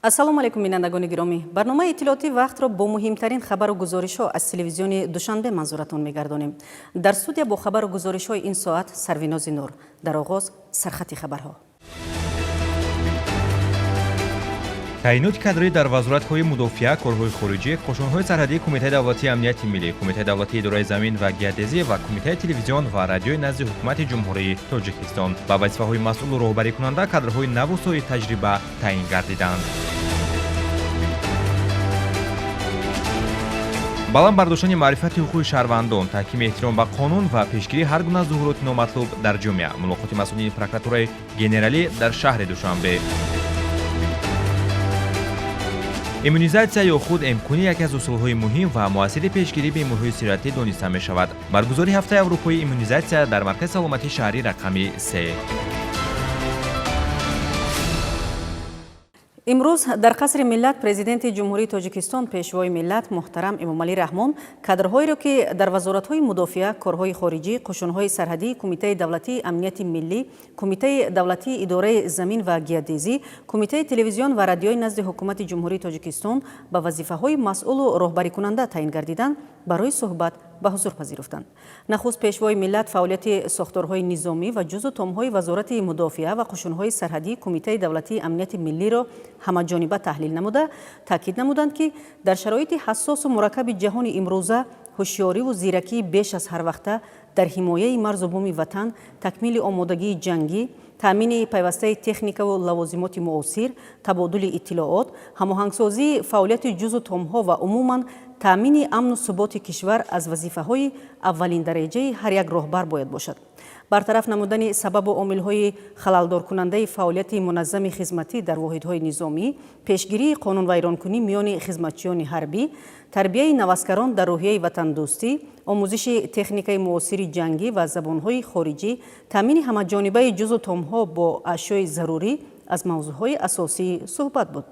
Ассалому алайкум, бинандагони гиромӣ. Барномаи иттилоотӣ «Вақтро» бо муҳимтарин хабару гузоришҳо аз телевизиони Душанбе манзуратон мегардонем. Дар студия бо хабару гузоришҳои ин соат Сарвинози Нур. Дар оғоз сархати хабарҳо. Таъиноти кадрӣ дар вазоратҳои мудофиа, корҳои хориҷӣ, қӯшунҳои сарҳадии, Кумитаи давлатии амнияти миллӣ, Кумитаи давлатии идораи замин ва геодезӣ ва Кумитаи телевизион ва радиои назди Ҳукумати Ҷумҳурии Тоҷикистон ба вазифаҳои масъулу роҳбарикунанда кадрҳои наву соҳибтаҷриба таъин гардиданд. Баланд бардоштани маърифати ҳуқуқи шаҳрвандон, таҳкими эҳтиром ба қонун ва пешгирии ҳар гуна зуҳуроти номатлуб дар ҷомеа. Мулоқоти масъулини прокуратураи генералӣ дар шаҳри Душанбе. Иммунизатсия ё худ эмкунӣ яке аз усулҳои муҳим ва муассири пешгирии бемориҳои сироятӣ дониста мешавад. Баргузории ҳафтаи аврупоии иммунизатсия дар маркази саломатии шаҳрӣ рақами 3. Имрӯз дар Қасри миллат Президенти Ҷумҳурии Тоҷикистон, Пешвои миллат муҳтарам Эмомалӣ Раҳмон кадрҳоеро, ки дар вазоратҳои мудофиа, корҳои хориҷӣ, қӯшунҳои сарҳадӣ, Кумитаи давлатии амнияти миллӣ, Кумитаи давлатии идораи замин ва геодезӣ, Кумитаи телевизион ва радиои назди Ҳукумати Ҷумҳурии Тоҷикистон ба вазифаҳои масъулу роҳбарикунанда таъин гардиданд, барои суҳбат ба ҳузур пазируфтанд. Нахуст Пешвои миллат фаъолияти сохторҳои низомӣ ва ҷузъу томҳои Вазорати мудофиа ва қӯшунҳои сарҳадии, Кумитаи давлатии амнияти миллиро ҳамаҷониба таҳлил намуда, таъкид намуданд, ки дар шароити ҳассосу мураккаби ҷаҳони имрӯза ҳушёриву зиракии беш аз ҳарвақта дар ҳимояи марзу буми ватан, такмили омодагии ҷангӣ, таъмини пайвастаи техникаву лавозимоти муосир, табодули иттилоот, ҳамоҳангсозии фаъолияти ҷузъу томҳо ва умуман таъмини амну суботи кишвар аз вазифаҳои аввалиндараҷаи ҳар як роҳбар бояд бошад. Бартараф намудани сабабу омилҳои халалдоркунандаи фаъолияти муназзами хизматӣ дар воҳидҳои низомӣ, пешгирии қонунвайронкунӣ миёни хизматчиёни ҳарбӣ, тарбияи наваскарон дар рӯҳияи ватандӯстӣ, омӯзиши техникаи муосири ҷангӣ ва забонҳои хориҷӣ, таъмини ҳамаҷонибаи ҷузъу томҳо бо ашёи зарурӣ аз мавзӯъҳои асосии суҳбат буд.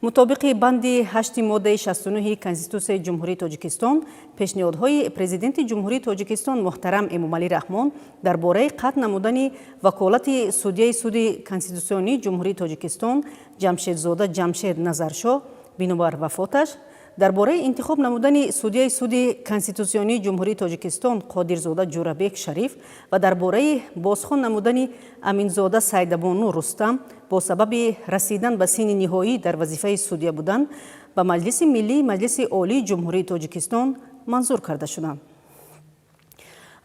Мутобиқи банди 8-и моддаи 69-и Конститутсияи Ҷумҳурии Тоҷикистон, пешниҳодҳои Президенти Ҷумҳурии Тоҷикистон муҳтарам Эмомалӣ Раҳмон дар бораи қатъ намудани ваколати судяи Суди Конститутсионии Ҷумҳурии Тоҷикистон Ҷамшедзода Ҷамшед Назаршоҳ бинобар вафоташ, дар бораи интихоб намудани судяи Суди Конститутсионии Ҷумҳурии Тоҷикистон Қодирзода Ҷӯрабек Шариф ва дар бораи бозхон намудани Аминзода Сайдабону Рустам бо сабаби расидан ба синни ниҳоӣ дар вазифаи судя будан ба Маҷлиси Миллии Маҷлиси Олии Ҷумҳурии Тоҷикистон манзур карда шуданд.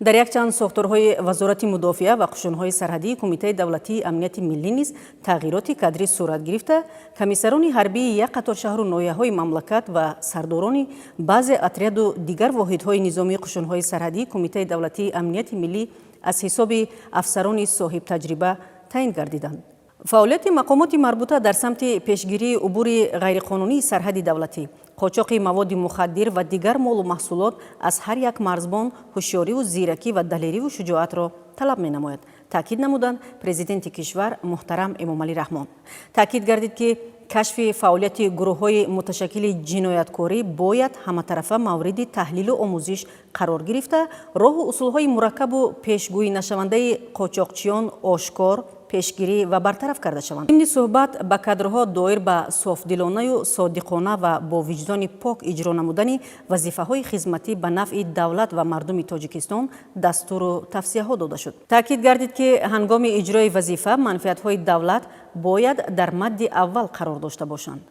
Дар якчанд сохторҳои Вазорати мудофиа ва қӯшунҳои сарҳадии, Кумитаи давлатии амнияти миллӣ низ тағйироти кадрӣ сурат гирифта, комиссарони ҳарбии як қатор шаҳру ноҳияҳои мамлакат ва сардорони баъзе отряду дигар воҳидҳои низомии қӯшунҳои сарҳадии, Кумитаи давлатии амнияти миллӣ аз ҳисоби афсарони соҳибтаҷриба таъин гардиданд. Фаъолияти мақомоти марбута дар самти пешгирии убури ғайриқонунии сарҳади давлатӣ, қочоқи маводи мухаддир ва дигар молу маҳсулот аз ҳар як марзбон ҳушёриву зиракӣ ва далериву шуҷоатро талаб менамояд, таъкид намуданд Президенти кишвар муҳтарам Эмомалӣ Раҳмон. Таъкид гардид, ки кашфи фаъолияти гурӯҳҳои муташаккили ҷинояткорӣ бояд ҳаматарафа мавриди таҳлилу омӯзиш қарор гирифта, роҳу усулҳои мураккабу пешгӯӣ нашавандаи қочоқчиён ошкор, пешгирӣ ва бартараф карда шаванд. Зимни суҳбат ба кадрҳо доир ба софдилонаю содиқона ва бо виҷдони пок иҷро намудани вазифаҳои хизматӣ ба нафъи давлат ва мардуми Тоҷикистон дастуру тавсияҳо дода шуд. Таъкид гардид, ки ҳангоми иҷрои вазифа манфиатҳои давлат бояд дар мадди аввал қарор дошта бошанд.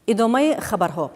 Идомаи хабарҳо.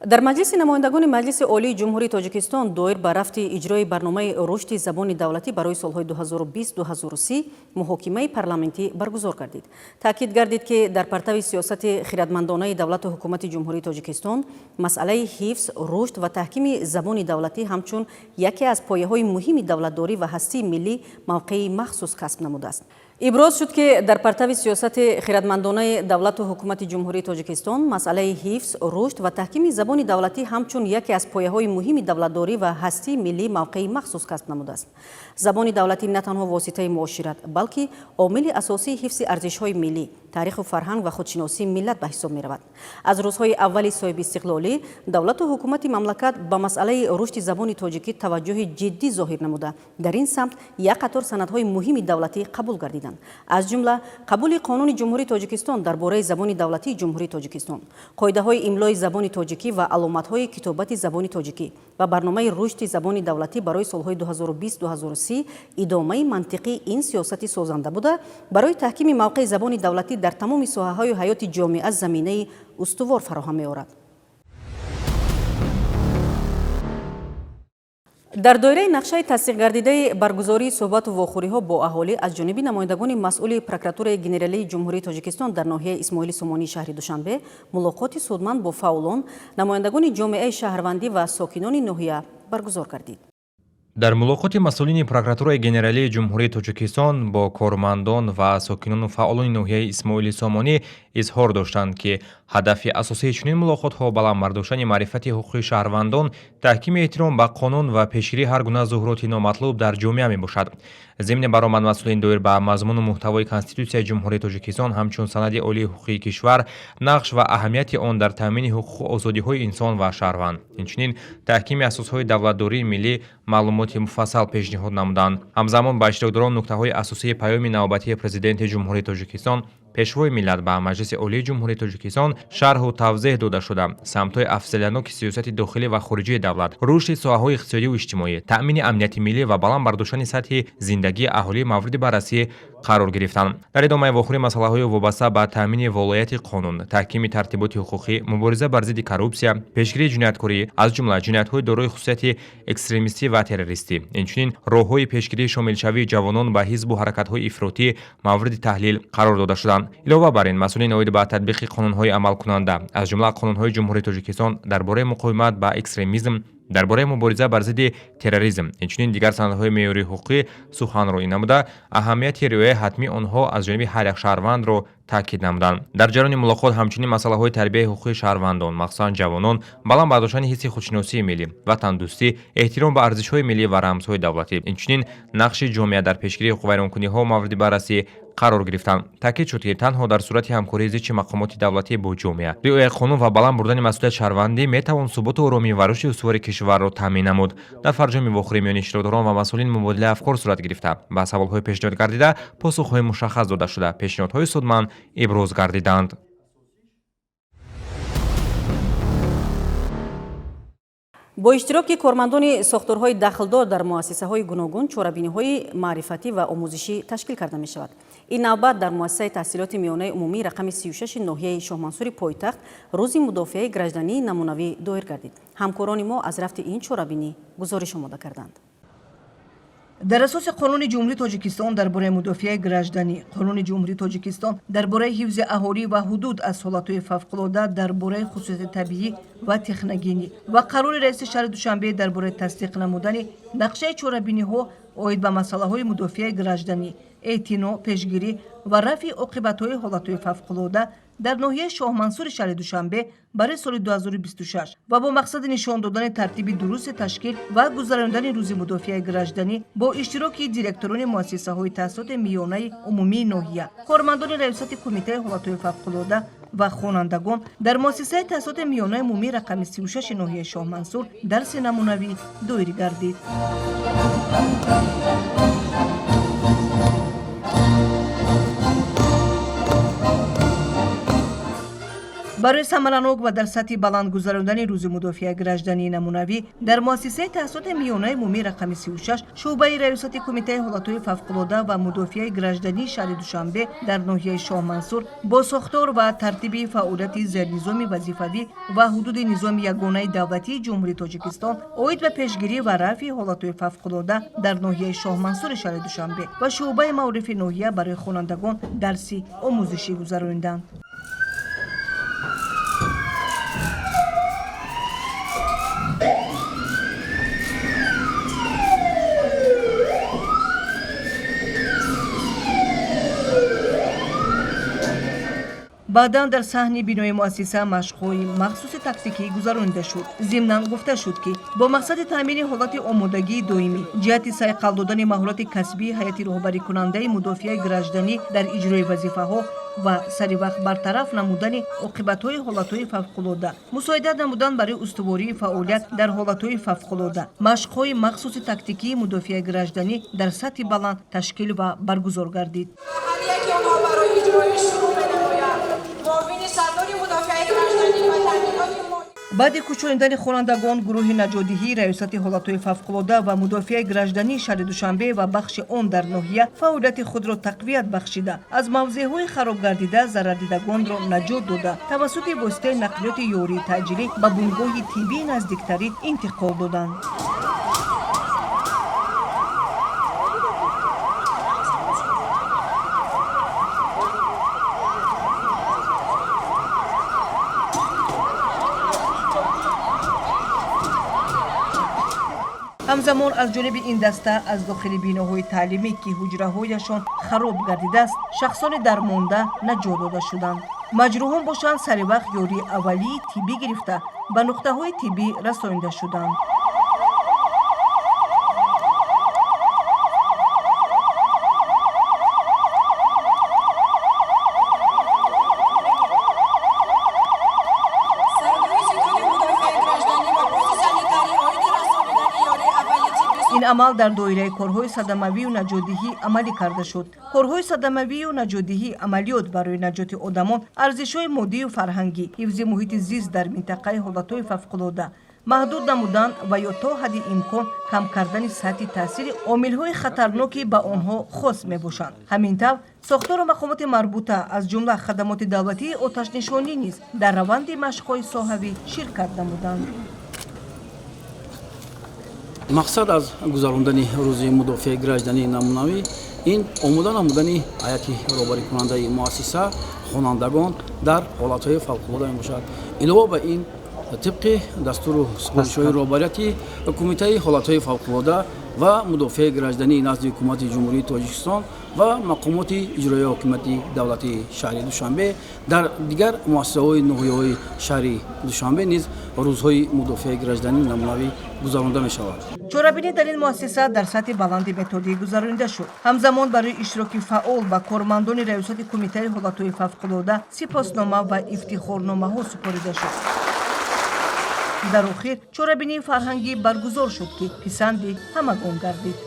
Дар Маҷлиси намояндагони Маҷлиси Олии Ҷумҳурии Тоҷикистон доир ба рафти иҷрои барномаи рушди забони давлатӣ барои солҳои 2020-2030 муҳокимаи парламентӣ баргузор гардид. Таъкид гардид, ки дар партави сиёсати хиратмандонаи давлату ҳукумати Ҷумҳурии Тоҷикистон масъалаи ҳифз, рушд ва таҳкими забони давлатӣ ҳамчун яке аз пояҳои муҳими давлатдорӣ ва ҳастии миллӣ мавқеи махсус касб намудааст. Иброз шуд, ки дар партави сиёсати хиратмандонаи давлату ҳукумати Ҷумҳурии Тоҷикистон масъалаи ҳифз, рушд ва таҳкими забони давлатӣ ҳамчун яке аз пояҳои муҳими давлатдорӣ ва ҳастии миллӣ мавқеи махсус касб намудааст. Забони давлатӣ на танҳо воситаи муошират, балки омили асосии ҳифзи арзишҳои миллӣ, таъриху фарҳанг ва худшиносии миллат ба ҳисоб меравад. Аз рӯзҳои аввали соҳибистиқлолӣ давлату ҳукумати мамлакат ба масъалаи рушди забони тоҷикӣ таваҷҷӯҳи ҷиддӣ зоҳир намуда, дар ин самт як қатор санадҳои муҳими давлатӣ қабул гардиданд. гардиданд. Аз ҷумла қабули Қонуни Ҷумҳурии Тоҷикистон дар бораи забони давлатии Ҷумҳурии Тоҷикистон, қоидаҳои имлои забони тоҷикӣ ва аломатҳои китобати забони тоҷикӣ ва барномаи рушди забони давлатӣ барои солҳои 2020-2030 идомаи мантиқии ин сиёсати созанда буда, барои таҳкими мавқеи забони давлатӣ дар тамоми соҳаҳои ҳаёти ҷомеа заминаи устувор фароҳам меорад. Дар доираи нақшаи тасдиқгардидаи баргузории суҳбату вохӯриҳо бо аҳолӣ аз ҷониби намояндагони масъули Прокуратураи Генералии Ҷумҳурии Тоҷикистон дар ноҳияи Исмоили Сомонии шаҳри Душанбе мулоқоти судманд бо фаъолон, намояндагони ҷомеаи шаҳрвандӣ ва сокинони ноҳия баргузор гардид. Дар мулоқоти масъулини Прокуратураи Генералии Ҷумҳурии Тоҷикистон бо кормандон ва сокинону фаъолони ноҳияи Исмоили Сомонӣ изҳор доштанд, ки ҳадафи асосии чунин мулоқотҳо баланд бардоштани маърифати ҳуқуқии шаҳрвандон, таҳкими эҳтиром ба қонун ва пешгирии ҳар гуна зуҳуроти номатлуб дар ҷомеа мебошад. Зимни баромад масъулин доир ба мазмуну муҳтавои Конститутсияи Ҷумҳурии Тоҷикистон ҳамчун санади олии ҳуқуқии кишвар, нақш ва аҳамияти он дар таъмини ҳуқуқу озодиҳои инсон ва шаҳрванд, инчунин таҳкими асосҳои давлатдории миллӣ маълумоти муфассал пешниҳод намуданд. Ҳамзамон ба иштирокдорон нуктаҳои асосии Паёми навбатии Президенти Ҷумҳурии Тоҷикистон, Пешвои миллат ба Маҷлиси Олии Ҷумҳурии Тоҷикистон шарҳу тавзеҳ дода шуда, самтҳои афзалиятноки сиёсати дохилӣ ва хориҷии давлат, рушди соҳаҳои иқтисодиву иҷтимоӣ, таъмини амнияти миллӣ ва баланд бардоштани сатҳи зиндагии аҳолӣ мавриди баррасӣ қарор гирифтанд. Дар идомаи вохӯрӣ масъалаҳои вобаста ба таъмини волояти қонун, таҳкими тартиботи ҳуқуқӣ, мубориза бар зидди коррупсия, пешгирии ҷинояткорӣ, аз ҷумла ҷиноятҳои дорои хусусияти экстремистӣ ва террористӣ, инчунин роҳҳои пешгирии шомилшавии ҷавонон ба ҳизбу ҳаракатҳои ифротӣ мавриди таҳлил қарор дода шуданд. Илова бар ин, масъулин оид ба татбиқи қонунҳои амалкунанда, аз ҷумла қонунҳои Ҷумҳурии Тоҷикистон дар бораи муқовимат ба экстремизм, дар бораи мубориза бар зидди терроризм, инчунин дигар санадҳои меъёрии ҳуқуқӣ суханронӣ намуда, аҳамияти риояи ҳатмии онҳо аз ҷониби ҳар як шаҳрвандро таъкид намуданд. Дар ҷараёни мулоқот ҳамчунин масъалаҳои тарбияи ҳуқуқии шаҳрвандон, махсусан ҷавонон, баланд бардоштани ҳисси худшиносии миллӣ, ватандӯстӣ, эҳтиром ба арзишҳои миллӣ ва рамзҳои давлатӣ, инчунин нақши ҷомеа дар пешгирии ҳуқуқвайронкуниҳо мавриди баррасӣ қарор гирифтанд. Таъкид шуд, ки танҳо дар сурати ҳамкории зичи мақомоти давлатӣ бо ҷомеа, риояи қонун ва баланд бурдани масъулияти шаҳрвандӣ метавон суботу оромӣ ва рушди устувори кишварро таъмин намуд. Дар фарҷоми вохӯрӣ миёни иштирокдорон ва масъулин мубодилаи афкор сурат гирифта, ба саволҳои пешниҳод гардида посухҳои мушаххас дода шуда, пешниҳодҳои судманд иброз гардиданд. Бо иштироки кормандони сохторҳои дахлдор дар муассисаҳои гуногун чорабиниҳои маърифатӣ ва омӯзишӣ ташкил карда мешавад. Ин навбат дар муассисаи таҳсилоти миёнаи умумии рақами 36 ноҳияи Шоҳмансури пойтахт Рӯзи мудофиаи граждании намунавӣ доир гардид. Ҳамкорони мо аз рафти ин чорабинӣ гузориш омода карданд. Дар асоси Қонуни Ҷумҳурии Тоҷикистон дар бораи мудофиаи гражданӣ, Қонуни Ҷумҳурии Тоҷикистон дар бораи ҳифзи аҳолӣ ва ҳудуд аз ҳолатҳои фавқулода, дар бораи хусусияти табиӣ ва техногенӣ ва қарори раиси шаҳри Душанбе дар бораи тасдиқ намудани нақшаи чорабиниҳо оид ба масъалаҳои мудофиаи гражданӣ, эътино, пешгирӣ ва рафъи оқибатҳои ҳолатҳои фавқулода дар ноҳияи Шоҳмансури шаҳри Душанбе барои соли 2026 ва бо мақсади нишон додани тартиби дурусти ташкил ва гузаронидани Рӯзи мудофиаи гражданӣ бо иштироки директорони муассисаҳои таҳсилоти миёнаи умумии ноҳия, кормандони раёсати Кумитаи ҳолатҳои фавқулода ва хонандагон дар муассисаи таҳсилоти миёнаи умумии рақами 36 ноҳияи Шоҳмансур дарси намунавӣ доир гардид. Барои самаранок ва дар сатҳи баланд гузарондани Рӯзи мудофиаи граждании намунавӣ дар муассисаи таҳсилоти миёнаи умумии рақами 36 шӯъбаи раёсати Кумитаи ҳолатҳои фавқулода ва мудофиаи граждании шаҳри Душанбе дар ноҳияи Шоҳмансур бо сохтор ва тартиби фаъолияти зернизоми вазифавӣ ва ҳудуди низоми ягонаи давлатии Ҷумҳурии Тоҷикистон оид ба пешгирӣ ва рафъи ҳолатҳои фавқулода дар ноҳияи Шоҳмансури шаҳри Душанбе ва шӯъбаи маорифи ноҳия барои хонандагон дарси омӯзишӣ гузарониданд. Баъдан дар саҳни бинои муассиса машқҳои махсуси тактикӣ гузаронида шуд. Зимнан гуфта шуд, ки бо мақсади таъмини ҳолати омодагии доимӣ ҷиҳати сайқал додани маҳорати касбии ҳайати роҳбарикунандаи мудофиаи гражданӣ дар иҷрои вазифаҳо ва саривақт бартараф намудани оқибатҳои ҳолатҳои фавқулодда, мусоидат намудан барои устувории фаъолият дар ҳолатҳои фавқулодда, машқҳои махсуси тактикии мудофиаи гражданӣ дар сатҳи баланд ташкил ва баргузор гардид. Ҳар яке онҳо барои иҷрои шурӯъ менамояд. Муовини сардори мудофиаи гражданӣ ва таъминоти молӣ. Баъди кӯчонидани хонандагон, гурӯҳи наҷотдиҳии Раёсати ҳолатҳои фавқулодда ва мудофиаи граждании шаҳри Душанбе ва бахши он дар ноҳия фаъолияти худро тақвият бахшида, аз мавзеъҳои харобгардида зарардидагонро наҷот дода, тавассути воситаи нақлиёти ёрии таъҷилӣ ба бунгоҳи тиббии наздиктарин интиқол доданд. Ҳамзамон, аз ҷониби ин даста аз дохили биноҳои таълимӣ, ки ҳуҷраҳояшон хароб гардидааст, шахсони дармонда наҷот дода шуданд. Маҷрӯҳон бошанд, сари вақт ёрии аввалии тиббӣ гирифта, ба нуқтаҳои тиббӣ расонида шуданд. Сардори ситоди мудофиаи гражданӣ ва пости санитарӣ оиди расонидани ёрии аввали тиббӣ. Ин амал дар доираи корҳои садамавию наҷотдиҳӣ амалӣ карда шуд. Корҳои садамавию наҷотдиҳӣ амалиёт барои наҷоти одамон, арзишҳои моддию фарҳангӣ, ҳифзи муҳити зист дар минтақаи ҳолатҳои фавқулодда, маҳдуд намудан ва ё то ҳадди имкон кам кардани сатҳи таъсири омилҳои хатарноке ба онҳо хос мебошанд. Ҳамин тавр, сохтору мақомоти марбута, аз ҷумла хадамоти давлатии оташнишонӣ низ дар раванди машқҳои соҳавӣ ширкат намуданд. Мақсад аз гузарондани рӯзи мудофиаи граждании намунавӣ ин омода намудани ҳайати роҳбарикунандаи муассиса, хонандагон дар ҳолатҳои фавқулода мебошад. Илова ба ин, тибқи дастуру супоришҳои роҳбарияти Кумитаи ҳолатҳои фавқулода ва мудофиаи граждании назди Ҳукумати Ҷумҳурии Тоҷикистон ва мақомоти иҷроияи ҳокимияти давлатии шаҳри Душанбе, дар дигар муассисаҳои ноҳияҳои шаҳри Душанбе низ рӯзҳои мудофиаи граждании намунавӣ гузаронда мешавад. Чорабинӣ дар ин муассиса дар сатҳи баланди методӣ гузаронида шуд. Ҳамзамон, барои иштироки фаъол ба кормандони Раёсати Кумитаи ҳолатҳои фавқулодда сипоснома ва ифтихорномаҳо супорида шуд. Дар охир чорабинии фарҳангӣ баргузор шуд, ки писанди ҳамагон гардид.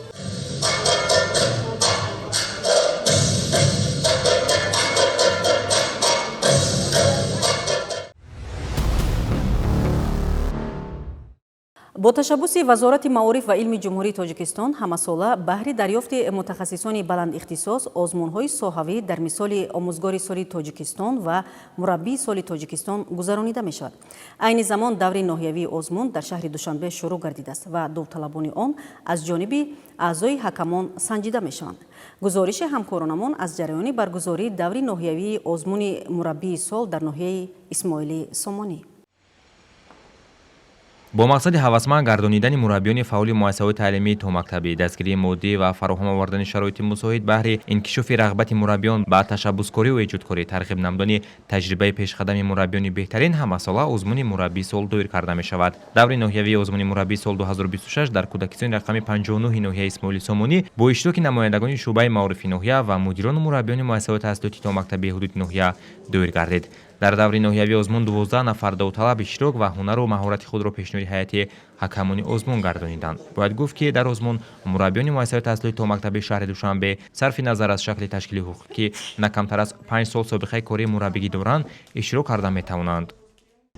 Бо ташаббуси Вазорати маориф ва илми Ҷумҳурии Тоҷикистон ҳамасола баҳри дарёфти мутахассисони баландихтисос озмунҳои соҳавӣ дар мисоли Омӯзгори соли Тоҷикистон ва Мураббии соли Тоҷикистон гузаронида мешавад. Айни замон даври ноҳиявии озмун дар шаҳри Душанбе шурӯъ гардидааст ва довталабони он аз ҷониби аъзои ҳакамон санҷида мешаванд. Гузориши ҳамкоронамон аз ҷараёни баргузории даври ноҳиявии озмуни Мураббии сол дар ноҳияи Исмоили Сомонӣ. Бо мақсади ҳавасманд гардонидани мураббиёни фаъоли муассисаҳои таълимии томактабӣ, дастгирии моддӣ ва фароҳам овардани шароити мусоид баҳри инкишофи рағбати мураббиён ба ташаббускорию эҷодкорӣ, тарғиб намудани таҷрибаи пешқадами мураббиёни беҳтарин ҳамасола озмуни Мураббии сол доир карда мешавад. Даври ноҳиявии озмуни Мураббии сол 2026 дар кӯдакистони рақами 59 ноҳияи Исмоили Сомонӣ бо иштироки намояндагони шӯъбаи маорифи ноҳия ва мудирону мураббиёни муассисаҳои таҳсилоти томактабии ҳудуди ноҳия доир гардид. Дар даври ноҳиявии озмун 12 нафар довталаб иштирок ва ҳунару маҳорати худро пешниҳоди ҳайати ҳакамони озмун гардониданд. Бояд гуфт, ки дар озмун мураббиёни муассисаҳои таҳсилоти томактабии шаҳри Душанбе, сарфи назар аз шакли ташкили ҳуқуқӣ, на камтар аз 5 сол собиқаи кории мураббигӣ доранд, иштирок карда метавонанд.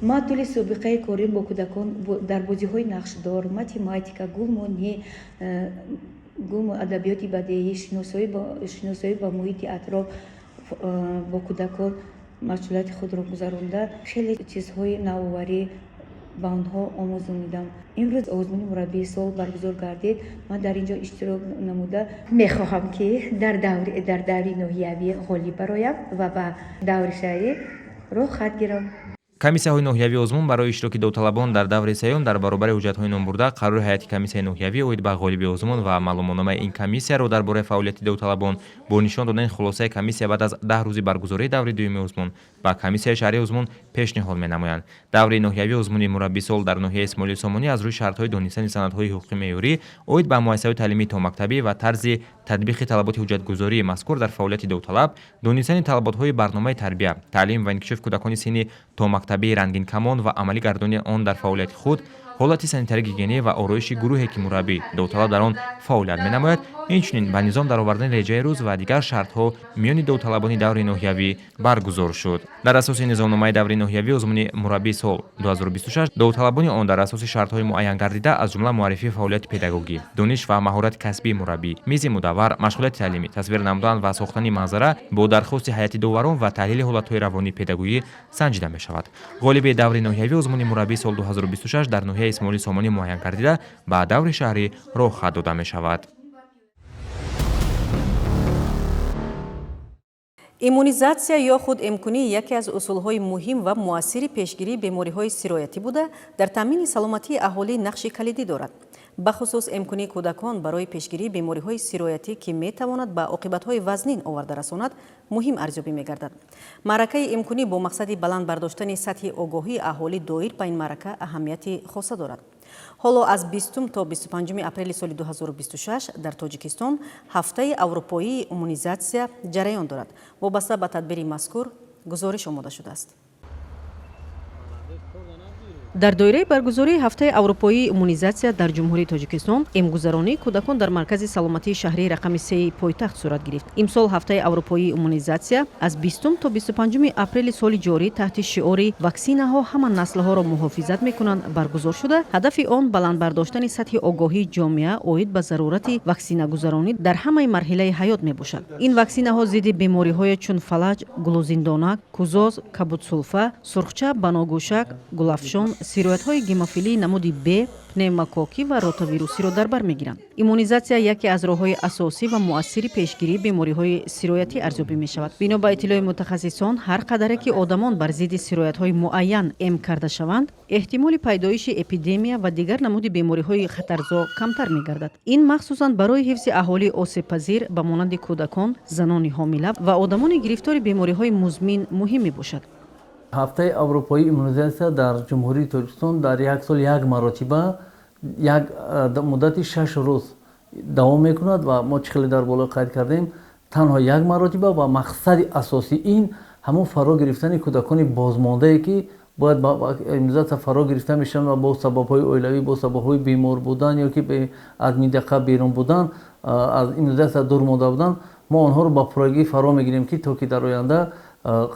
Ман тӯли собиқаи корим бо кӯдакон дар бозиҳои нақшдор, математика, гулмонӣ, гулму адабиёти бадеӣ, шиносоӣ ба муҳити атроф бо кӯдакон масъулияти худро гузаронда, хеле чизҳои навоварӣ ба онҳо омӯзонидам. Имрӯз озмуни Мураббии сол баргузор гардид. Ман дар ин ҷо иштирок намуда, мехоҳам, ки дар даври ноҳиявӣ ғолиб бароям ва ба даври шаҳрӣ роҳ хат гирам. Комиссияҳои ноҳиявии озмун барои иштироки довталабон дар даври сеюм дар баробари ҳуҷҷатҳои номбурда қарори ҳайати комиссияи ноҳиявӣ оид ба ғолиби озмун ва маълумотномаи ин комиссияро дар бораи фаъолияти довталабон бо нишон додани хулосаи комиссия баъд аз 10 рӯзи баргузории даври дуюми озмун ба комиссияи шаҳрии озмун пешниҳод менамоянд. Даври ноҳиявии озмуни мураббии сол дар ноҳияи Исмоили Сомонӣ аз рӯи шартҳои донистани санадҳои ҳуқуқи меъёрӣ оид ба муассисаҳои таълимии томактабӣ ва тарзи татбиқи талаботи ҳуҷҷатгузории мазкур дар фаъолияти довталаб, донистани талаботҳои барномаи тарбия, таълим ва инкишофи кӯдакони синни томактабии рангинкамон ва амалӣ гардонии он дар фаъолияти худ, ҳолати санитарӣ гигиенӣ ва ороиши гурӯҳе ки мураббӣ довталаб дар он фаъолият менамояд, инчунин ба низом даровардани реҷаи рӯз ва дигар шартҳо миёни довталабони даври ноҳиявӣ баргузор шуд. Дар асоси низомномаи даври ноҳиявии озмуни мураббии сол 2026 довталабони он дар асоси шартҳои муайянгардида, аз ҷумла муаррифии фаъолияти педагогӣ, дониш ва маҳорати касбии мураббӣ, мизи мудаввар, машғулияти таълимӣ, тасвир намудан ва сохтани манзара бо дархости ҳайати доварон ва таҳлили ҳолатҳои равонии педагогӣ санҷида мешавад. Ғолиби даври ноҳиявии озмуни мураббии сол 2026 дар ноҳияи Исмоили Сомонӣ муайян гардида, ба даври шаҳрӣ роҳ дода мешавад. Иммунизатсия ё худ эмкунӣ яке аз усулҳои муҳим ва муассири пешгирии бемориҳои сироятӣ буда, дар таъмини саломатии аҳолӣ нақши калидӣ дорад. Бахусус эмкунии кӯдакон барои пешгирии бемориҳои сироятӣ, ки метавонад ба оқибатҳои вазнин оварда расонад, муҳим арзёбӣ мегардад. Маъракаи эмкунӣ бо мақсади баланд бардоштани сатҳи огоҳии аҳолӣ доир ба ин маърака аҳамияти хоса дорад. Ҳоло аз 20 то 25 апрели соли 2026 дар Тоҷикистон ҳафтаи аврупоии иммунизатсия ҷараён дорад. Вобаста ба тадбири мазкур гузориш омода шудааст. Дар доираи баргузории ҳафтаи аврупоии иммунизатсия дар Ҷумҳурии Тоҷикистон эмгузаронии кӯдакон дар маркази саломатии шаҳрии рақами сеи пойтахт сурат гирифт. Имсол ҳафтаи аврупоии иммунизатсия аз 20 то 25 апрели соли ҷорӣ таҳти шиори «Ваксинаҳо ҳама наслҳоро муҳофизат мекунанд» баргузор шуда, ҳадафи он баланд бардоштани сатҳи огоҳии ҷомеа оид ба зарурати ваксинагузаронӣ дар ҳамаи марҳилаи ҳаёт мебошад. Ин ваксинаҳо зидди бемориҳое чун фалаҷ, гулӯзиндонак, кузоз, кабудсулфа, сурхча, баногӯшак, гулафшон, сироятҳои гемофилии намуди Б, пневмококкӣ ва ротавирусиро дар бар мегиранд. Иммунизатсия яке аз роҳҳои асосӣ ва муассири пешгирии бемориҳои сироятӣ арзёбӣ мешавад. Бино ба иттилои мутахассисон, ҳар қадаре ки одамон бар зидди сироятҳои муайян эм карда шаванд, эҳтимоли пайдоиши эпидемия ва дигар намуди бемориҳои хатарзо камтар мегардад. Ин махсусан барои ҳифзи аҳолии осебпазир ба монанди кӯдакон, занони ҳомила ва одамони гирифтори бемориҳои музмин муҳим мебошад. Ҳафтаи аврупоии иммунизатсия дар Ҷумҳурии Тоҷикистон дар як сол як маротиба як муддати 6 рӯз давом мекунад ва мо чӣ хеле дар боло қайд кардем, танҳо як маротиба ва мақсади асосӣ ин ҳамон фаро гирифтани кӯдакони бозмондае ки бояд ба иммунизатсия фаро гирифта мешаванд ва бо сабабҳои оилавӣ, бо сабабҳои бемор будан ё ки аз минтақа берун будан, аз иммунизатсия дур монда будан, мо онҳоро ба пуррагӣ фаро мегирем, ки то ки дар оянда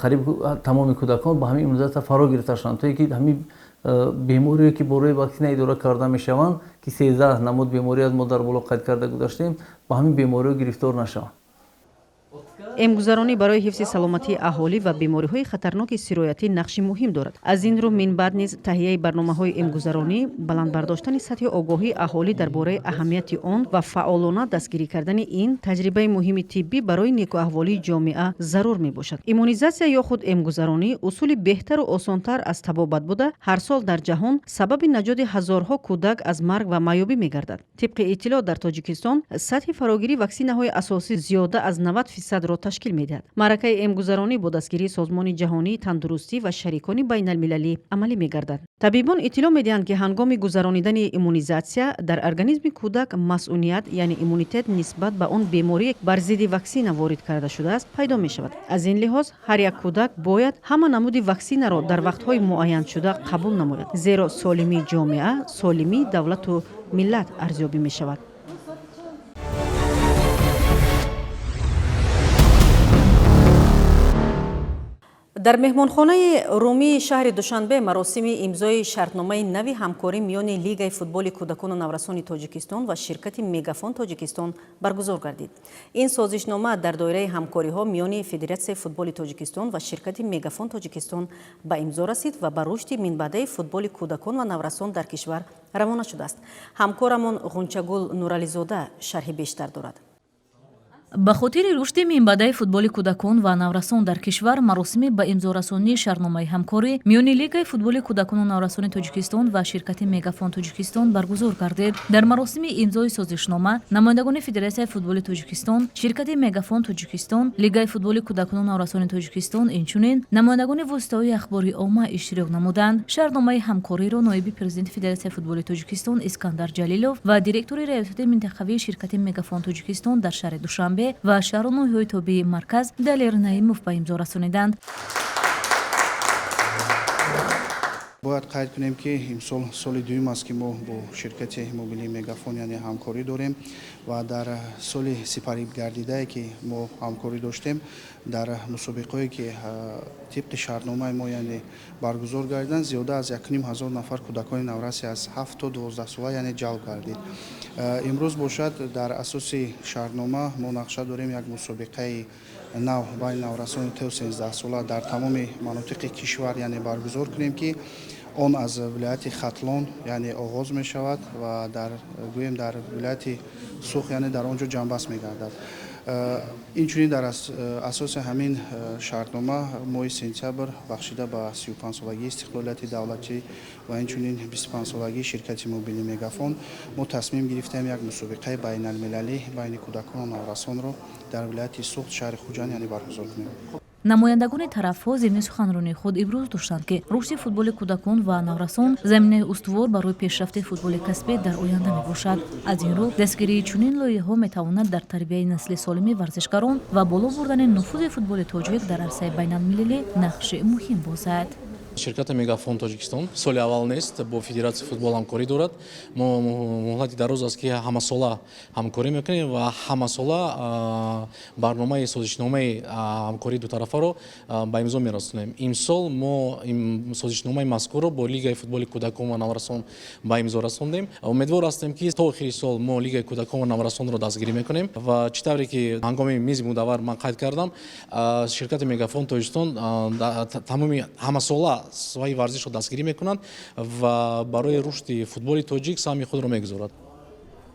қариб тамоми кӯдакон ба ҳамин иммунизатсия фаро гирифта шаванд, то ки ҳамин беморие ки бо рӯи ваксина идора карда мешаванд, ки 13 намуд беморӣ аз мо дар боло қайд карда гузаштем, ба ҳамин бемориҳо гирифтор нашаванд. Эмгузаронӣ барои ҳифзи саломатии аҳолӣ ва бемориҳои хатарноки сироятӣ нақши муҳим дорад. Аз ин рӯ минбаъд низ таҳияи барномаҳои эмгузаронӣ, баланд бардоштани сатҳи огоҳии аҳолӣ дар бораи аҳамияти он ва фаъолона дастгирӣ кардани ин таҷрибаи муҳими тиббӣ барои некуаҳволии ҷомеа зарур мебошад. Иммунизатсия ё худ эмгузаронӣ усули беҳтару осонтар аз табобат буда, ҳар сол дар ҷаҳон сабаби наҷоти ҳазорҳо кӯдак аз марг ва маъюбӣ мегардад. Тибқи иттилоъ, дар Тоҷикистон сатҳи фарогирии ваксинаҳои асосӣ зиёда аз 90%-ро ташкил медиҳад. Маъракаи эмгузаронӣ бо дастгирии Созмони ҷаҳонии тандурустӣ ва шарикони байналмилалӣ амалӣ мегардад. Табибон иттилоъ медиҳанд, ки ҳангоми гузаронидани иммунизатсия дар организми кӯдак масъуният, яъне иммунитет нисбат ба он беморие бар зидди ваксина ворид карда шудааст пайдо мешавад. Аз ин лиҳоз ҳар як кӯдак бояд ҳама намуди ваксинаро дар вақтҳои муайяншуда қабул намояд, зеро солимии ҷомеа солимии давлату миллат арзёбӣ мешавад. Дар меҳмонхонаи румии шаҳри Душанбе маросими имзои шартномаи нави ҳамкорӣ миёни Лигаи футболи кӯдакону наврасони Тоҷикистон ва ширкати Мегафон Тоҷикистон баргузор гардид. Ин созишнома дар доираи ҳамкориҳо миёни Федератсияи футболи Тоҷикистон ва ширкати Мегафон Тоҷикистон ба имзо расид ва ба рушди минбаъдаи футболи кӯдакон ва наврасон дар кишвар равона шудааст. Ҳамкорамон Ғунчагул Нурализода шарҳи бештар дорад. Ба хотири рушди минбаъдаи футболи кӯдакон ва наврасон дар кишвар маросими ба имзорасонии шартномаи ҳамкорӣ миёни Лигаи футболи кӯдакону наврасони Тоҷикистон ва ширкати Мегафон Тоҷикистон баргузор гардид. Дар маросими имзои созишнома намояндагони Федератсияи футболи Тоҷикистон, ширкати Мегафон Тоҷикистон, Лигаи футболи кӯдакону наврасони Тоҷикистон, инчунин намояндагони воситаҳои ахбори омма иштирок намуданд. Шартномаи ҳамкориро ноиби президенти Федератсияи футболи Тоҷикистон Искандар Ҷалилов ва директори раёсати минтақавии ширкати Мегафон Тоҷикистон дар шаҳри Душанбе ва шаҳру ноҳияҳои тобеи марказ Далер Наимов ба имзо расониданд. Бояд қайд кунем, ки имсол соли дуюм аст, ки мо бо ширкати мобилии Мегафон, яъне, ҳамкорӣ дорем ва дар соли сипаригардидае, ки мо ҳамкорӣ доштем, дар мусобиқаҳое, ки тибқи шартномаи мо, яъне, баргузор гардиданд, зиёда аз 1500 нафар кӯдакони навраси аз 7 то 12 сола, яъне, ҷалб гардид. Имрӯз бошад, дар асоси шартнома мо нақша дорем як мусобиқаи нав байни наврасони то 13 сола дар тамоми манотиқи кишвар, яъне, баргузор кунем, ки он аз вилояти Хатлон, яъне, оғоз мешавад ва дар, гӯем, дар вилояти Суғд, яъне, дар он ҷо ҷамъбаст мегардад. Инчунин дар асоси ҳамин шартнома моҳи сентябр, бахшида ба 35-солагии истиқлолияти давлатӣ ва инчунин 25-солагии ширкати мобилии Мегафон, мо тасмим гирифтем як мусобиқаи байналмилалӣ байни кӯдакону наврасонро дар вилояти Суғд, шаҳри Хуҷанд, яъне, баргузор кунем. Намояндагони тарафҳо зимни суханронии худ иброз доштанд, ки рушди футболи кӯдакон ва наврасон заминаи устувор барои пешрафти футболи касбӣ дар оянда мебошад. Аз ин рӯ дастгирии чунин лоиҳаҳо метавонад дар тарбияи насли солими варзишгарон ва боло бурдани нуфузи футболи тоҷик дар арсаи байналмилалӣ нақши муҳим бозад. Ширкати Мегафон Тоҷикистон соли аввал нест бо Федератсияи футбол ҳамкорӣ дорад. Мо муҳлати дароз аст, ки ҳамасола ҳамкорӣ мекунем ва ҳамасола барномаи созишномаи ҳамкории дутарафаро ба имзо мерасонем. Имсол мо созишномаи мазкурро бо Лигаи футболи кӯдакон ва наврасон ба имзо расондем. Умедвор ҳастем, ки то охири сол мо Лигаи кӯдакон ва наврасонро дастгирӣ мекунем. Ва чӣ тавре ки ҳангоми мизи мудаввар ман қайд кардам, ширкати Мегафон Тоҷикистон тамоми ҳамасола соҳаи варзишро дастгирӣ мекунанд ва барои рушди футболи тоҷик саҳми худро мегузорад.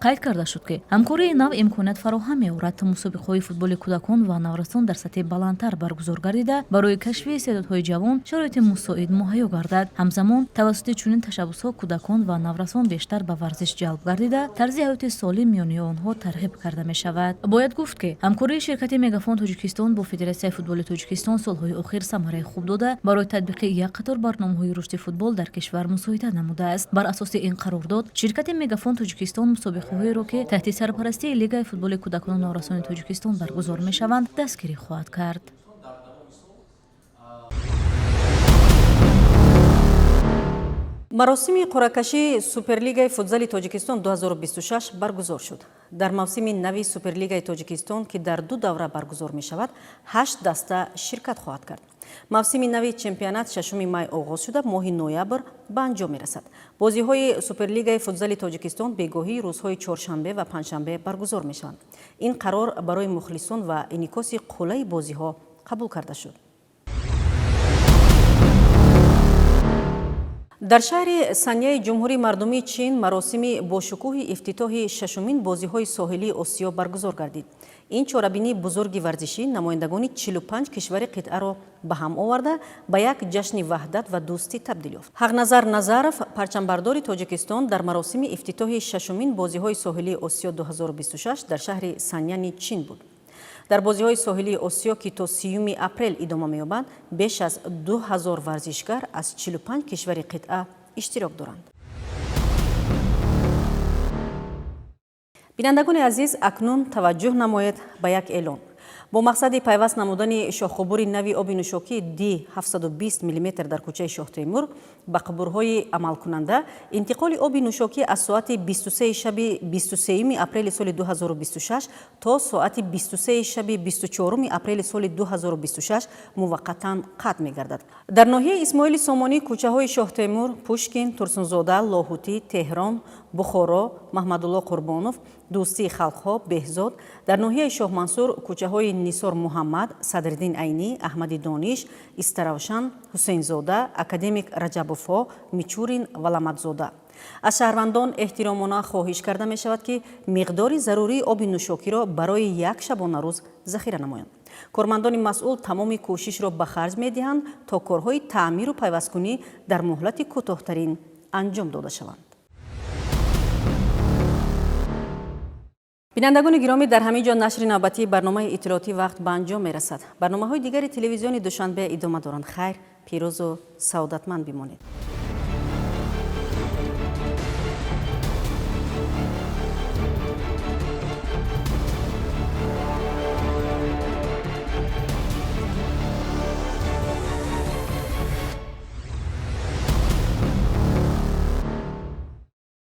Қайд карда шуд, ки ҳамкории нав имконият фароҳам меорад, то мусобиқаҳои футболи кӯдакон ва наврасон дар сатҳи баландтар баргузор гардида, барои кашфи истеъдодҳои ҷавон шароити мусоид муҳайё гардад. Ҳамзамон тавассути чунин ташаббусҳо кӯдакон ва наврасон бештар ба варзиш ҷалб гардида, тарзи ҳаёти солим миёни онҳо тарғиб карда мешавад. Бояд гуфт, ки ҳамкории ширкати Мегафон Тоҷикистон бо Федератсияи футболи Тоҷикистон солҳои охир самараи хуб дода, барои татбиқи як қатор барномаҳои рушди футбол дар кишвар мусоидат намудааст. Бар асоси ин қарордод ширкати Мегафон Тоҷикистон мусобиқаҳоеро, ки таҳти сарпарастии Лигаи футболи кӯдакону наврасони Тоҷикистон баргузор мешаванд, дастгирӣ хоҳад кард. Маросими қуръакашии Суперлигаи футзали Тоҷикистон 2026 баргузор шуд. Дар мавсими нави Суперлигаи Тоҷикистон, ки дар ду давра баргузор мешавад, ҳашт даста ширкат хоҳад кард. Мавсими нави чемпионат 6 май оғоз шуда, моҳи ноябр ба анҷом мерасад. Бозиҳои Суперлигаи футзали Тоҷикистон бегоҳии рӯзҳои чоршанбе ва панҷшанбе баргузор мешаванд. Ин қарор барои мухлисон ва инъикоси қуллаи бозиҳо қабул карда шуд. Дар шаҳри Саняи Ҷумҳурии Мардумии Чин маросими бошукӯҳи ифтитоҳи шашумин бозиҳои соҳилии Осиё баргузор гардид. Ин чорабинии бузурги варзишӣ намояндагони 45 кишвари қитъаро ба ҳам оварда, ба як ҷашни ваҳдат ва дӯстӣ табдил ёфт. Ҳақназар Назаров, парчамбардори Тоҷикистон, дар маросими ифтитоҳи шашумин бозиҳои соҳилии Осиё 2026 дар шаҳри Саняни Чин буд. Дар бозиҳои соҳилии Осиё, ки то 30 апрел идома меёбанд, беш аз 2000 варзишгар аз 45 кишвари қитъа иштирок доранд. Бинандагони азиз, акнун таваҷҷӯҳ намоед ба як эълон. Бо мақсади пайваст намудани шохқубури нави оби нӯшокӣ Д 720 мм дар кӯчаи Шоҳтемур ба қубурҳои амалкунанда интиқоли оби нӯшокӣ аз соати 23 шаби 23 апрели соли 2026 то соати 23 шаби 24 апрели соли 2026 муваққатан қатъ мегардад. Дар ноҳияи Исмоили Сомонӣ кӯчаҳои Шоҳтемур, Пушкин, Турсунзода, Лоҳутӣ, Теҳрон, Бухоро, Маҳмадулло Қурбонов, Дӯстии халқҳо, Беҳзод, дар ноҳияи Шоҳмансур кӯчаҳои Нисор Муҳаммад, Садриддин Айнӣ, Аҳмади Дониш, Истаравшан, Ҳусейнзода, Академик Раҷабовҳо, Мичурин ва Ламадзода. Аз шаҳрвандон эҳтиромона хоҳиш карда мешавад, ки миқдори зарурии оби нӯшокиро барои як шабонарӯз захира намоянд. Кормандони масъул тамоми кӯшишро ба харҷ медиҳанд, то корҳои таъмиру пайвасткунӣ дар муҳлати кӯтоҳтарин анҷом дода шаванд. Бинандагони гиромӣ, дар ҳамин ҷо нашри навбатии барномаи иттилоотӣ «Вақт» ба анҷом мерасад. Барномаҳои дигари телевизиони Душанбе идома доранд. Хайр, пирӯзу саодатманд бимонед.